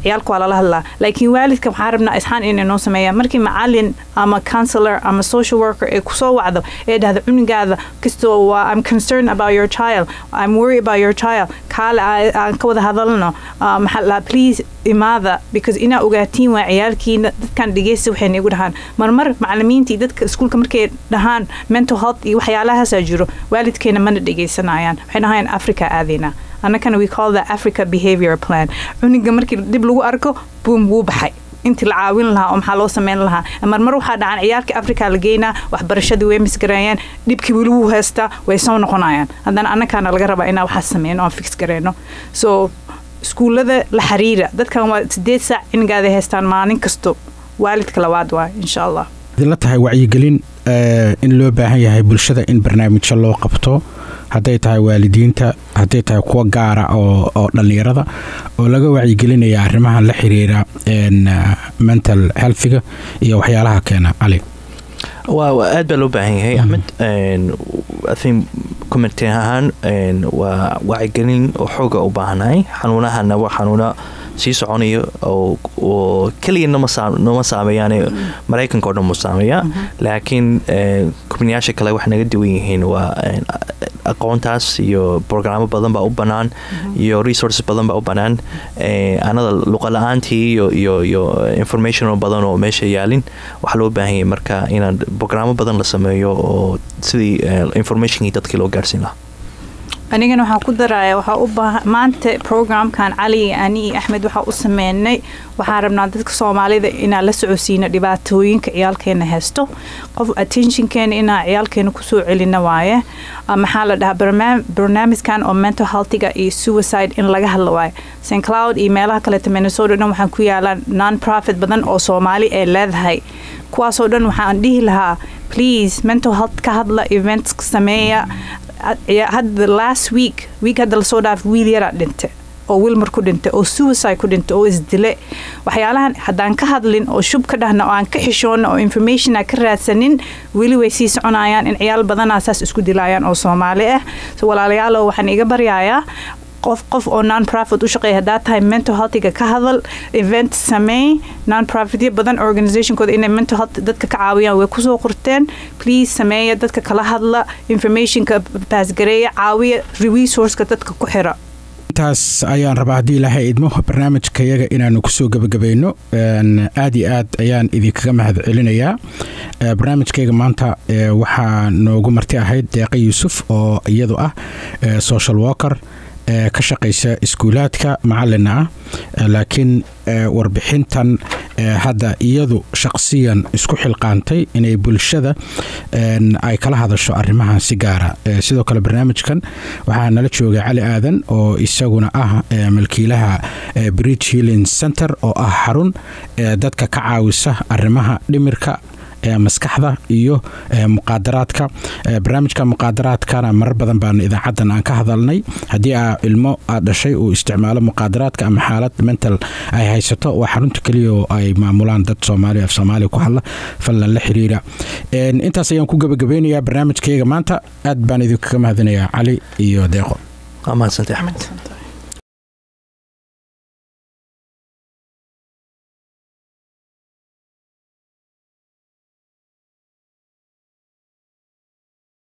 ciyaalka, waa lala hadlaa. Laakiin waalidka waxaan rabnaa isxaan inay noo sameeyaan. Markii macalin ama counselor ama social worker ee kusoo wacdo ee dhahdo cunugaada kastoo waa "I'm concerned about your child, I'm worried about your child, kaale aan ka wada hadalno," maxaa la, please imaada, because inaa ogaatiin waa ciyaalkiina. Dadkan dhegeysta waxay nagu dhahaan marmar macalimiinta iyo dadka iskuulka markay dhahaan mental health iyo waxyaalahaasaa jiro, waalidkeena mana dhegeysanayaan. Waxay dhahayaan Africa aadaynaa. Annakana we call that Africa behavior plan. Cuniga markii dib lagu arko, boom, wuu baxay. Intii la caawin lahaa oo maxaa loo sameyn lahaa. Marmar waxaa dhacan ciyaalkii Africa la geynaa, waxbarashadii way misgareeyeen, dhibkii weli wuu haystaa, way soo noqonayaan. Haddana annakaana laga rabaa inaa waxaas sameyno, aan fix gareyno. So iskuullada la xiriira dadkan. Waa 8 saac cunigaada haystaan maalin kasto. Waalidka labaad waay, insha Allah. La tahay wacyigelin in loo baahan yahay bulshada in barnaamijyo loo qabto, hadday tahay waalidiinta, hadday tahay kuwa gaara oo dhallinyarada oo laga wacyigelinaya arrimahan la xiriira mental healthiga iyo waxyaalaha keena, Cali? Waa aad baa loo baahan yahay, Axmed. I think community ahaan waa wacyigelin oo xooga u baahanahay. Xanuunahana waa xanuuna sii soconayo oo keliya nama saameeyaane, Maraykanka oo dhan mu saameeyaa. Laakiin communityyaasha kale wax naga duwan yihiin waa aqoontaas iyo programmo badan baa u banaan iyo resources badan baa u banaan. Anada luqa la-aantii iyo information badan oo meesha yaalin, waxaa loo baahan yahay marka inaan programmo badan la sameeyo oo sidii informationkii dadkii loo gaarsiin lahaa. Anigana waxaan ku daraya, waxaa u baahan maanta programkan Cali iyo ani iyo Axmed waxaa u sameynay, waxaan rabnaa dadka Soomaalida inaan la socodsiino dhibaatooyinka ciyaalkeena haysto, qof attentionkeena inaan ciyaalkeena kusoo celino waaye. Maxaa la dhahaa, barnaamijkan oo mental healthiga iyo suicide in laga hadlo waaye. St Cloud iyo meelaha kaleeta Minnesota dhan waxaan ku yaalaan non profit badan oo Soomaali ay leedahay. Kuwaasoo dhan waxaan dhihi lahaa, please, mental health ka hadla, events sameeya. Hadda last week, week hadda lasoo dhaaf, wiil yaraa dhintay oo Willmar ku dhintay oo suicide ku dhintay oo isdile. Waxyaalahan haddaan ka hadlin oo shub ka dhahna oo aan ka xishoona oo information aan ka raadsanin, weli way sii soconayaan in ciyaal badanaa saas isku dilayaan oo Soomaali ah. So walaalayaalo, waxaan iga baryayaa, qof qof oo non profit u shaqeeya haddaa tahay, mental healthiga ka hadal, event sameey. Non profityo badan organizationkooda inay mental health dadka ka caawiyaan way kusoo qorteen. Please sameeya, dadka kala hadla, informationka pass gareeya, caawiya, resourceka dadka ku xira. Intaas ayaan rabaa, haddii Ilaahay idmo, barnaamijkayaga inaanu kusoo gebagabayno. Aad iyo aad ayaan idinkaga mahad celinayaa. Barnaamijkayga maanta waxaa noogu marti ahayd Deeqa Yuusuf oo iyadu ah social worker ka shaqaysa iskuulaadka, macalina ah, laakiin warbixintan hadda iyadu shaqsiyan isku xilqaantay inay bulshada ay kala hadasho arrimahan si gaara. Sidoo kale barnaamijkan waxaa nala joogay Cali Aadan oo isaguna ah milkiilaha Bridge Healing Center, oo ah xarun dadka ka caawisa arrimaha dhimirka, maskaxda iyo muqaadaraadka. Barnaamijka muqaadaraadkana marar badan baan idaacaddan aan ka hadalnay. Haddii aa ilmo aad dhashay uu isticmaalo muqaadaraadka ama xaalad mental ay haysato, waa xarunta keliya oo ay maamulaan dad Soomaaliya, af Soomaaliya ku hadla. Fadlan la xiriira. Intaas ayaan ku gabagabeynayaa barnaamijkayga maanta. Aad baan idinkaga mahadinayaa, Cali iyo Deeqo. Waa mahadsantay, Axmed.